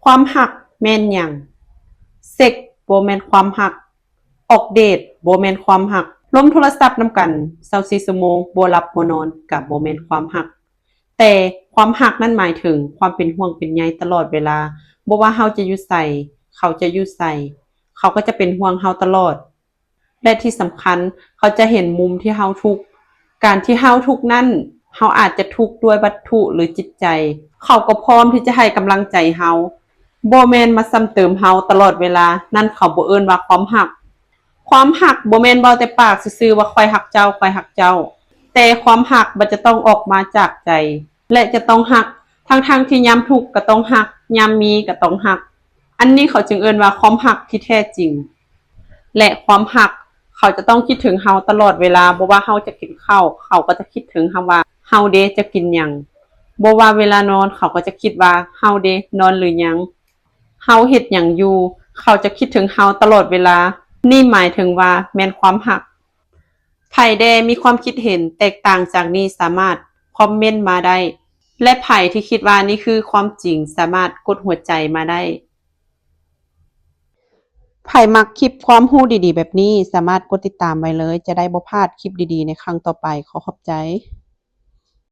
ຄວາມຮັກແມ່ນຫຍັງ? ເຊັກບໍ່ແມ່ນຄວາມຮັກ. ອອກເດດບໍ່ແມ່ນຄວາມຮັກ. ລົມໂທລະສັບນຳກັນຊາວສີ່ຊົ່ວໂມງ ບໍ່ຫຼັບບໍ່ນອນ ກະບໍ່ແມ່ນຄວາມຮັກ. ແຕ່ຄວາມຮັກນັ້ນໝາຍເຖິງຄວາມເປັນຫ່ວງເປັນໃຍຕະຫຼອດເວລາ. ບໍ່ວ່າເຮົາຈະຢູ່ໃສ, ເຂົາຈະຢູ່ໃສ, ເຂົາກໍຈະເປັນຫ່ວງເຮົາຕະຫຼອດ. ແລະທີ່ສຳຄັນ, ເຂົາຈະເຫັນມຸມທີ່ເຮົາທຸກ. ການທີ່ເຮົາທຸກນັ້ນ, ເຮົາອາດຈະທຸກດ້ວຍວັດຖຸ ຫຼື ຈິດໃຈ. ເຂົາກໍພ້ອມທີ່ຈະໃຫ້ກຳລັງໃຈເຮົາ. ບໍ່ແມ່ນມາຊ້ຳເຕີມເຮົາຕະຫຼອດເວລາ. ນັ້ນເຂົາບໍ່ເອີ້ນວ່າຄວາມຮັກ. ຄວາມຮັກບໍ່ແມ່ນເວົ້າແຕ່ປາກຊື່ໆວ່າ ຂ້ອຍຮັກເຈົ້າ, ຂ້ອຍຮັກເຈົ້າ. ແຕ່ຄວາມຮັກມັນຈະຕ້ອງອອກມາຈາກໃຈ ແລະຈະຕ້ອງຮັກ. ທັງໆທີ່ຍາມທຸກກໍຕ້ອງຮັກ, ຍາມມີກໍຕ້ອງຮັກ. ອັນນີ້ເຂົາຈຶ່ງເອີ້ນວ່າຄວາມຮັກທີ່ແທ້ຈິງ. ແລະຄວາມຮັກ ເຂົາຈະຕ້ອງຄິດເຖິງເຮົາຕະຫຼອດເວລາ. ບໍ່ວ່າເຮົາຈະກິນເຂົ້າ, ເຂົາກໍຈະຄິດເຖິງເຮົາວ່າ ເຮົາເດ ຈະກິນຫຍັງ? ບໍ່ວ່າເວລານອນ, ເຂົາກໍຈະຄິດວ່າ ເຮົາເດ ນອນຫຼືຍັງ? ເຮົາເຮັດຫຍັງຢູ່? ເຂົາຈະຄິດເຖິງເຮົາຕະຫຼອດເວລາ. ນີ້ໝາຍເຖິງວ່າແມ່ນຄວາມຮັກ. ໃຜແດ່ມີຄວາມຄິດເຫັນແຕກຕ່າງຈາກນີ້ ສາມາດຄອມເມັນມາໄດ້. ແລະໃຜທີ່ຄິດວ່ານີ້ຄືຄວາມຈິງ ສາມາດກົດຫົວໃຈມາໄດ້. ໃຜມັກຄລິບຄວາມຮູ້ດີໆແບບນີ້ ສາມາດກົດຕິດຕາມໄວ້ເລີຍ ຈະໄດ້ບໍ່ພາດຄລິບດີໆໃນຄັ້ງຕໍ່ໄປ. ຂໍຂອບໃຈ.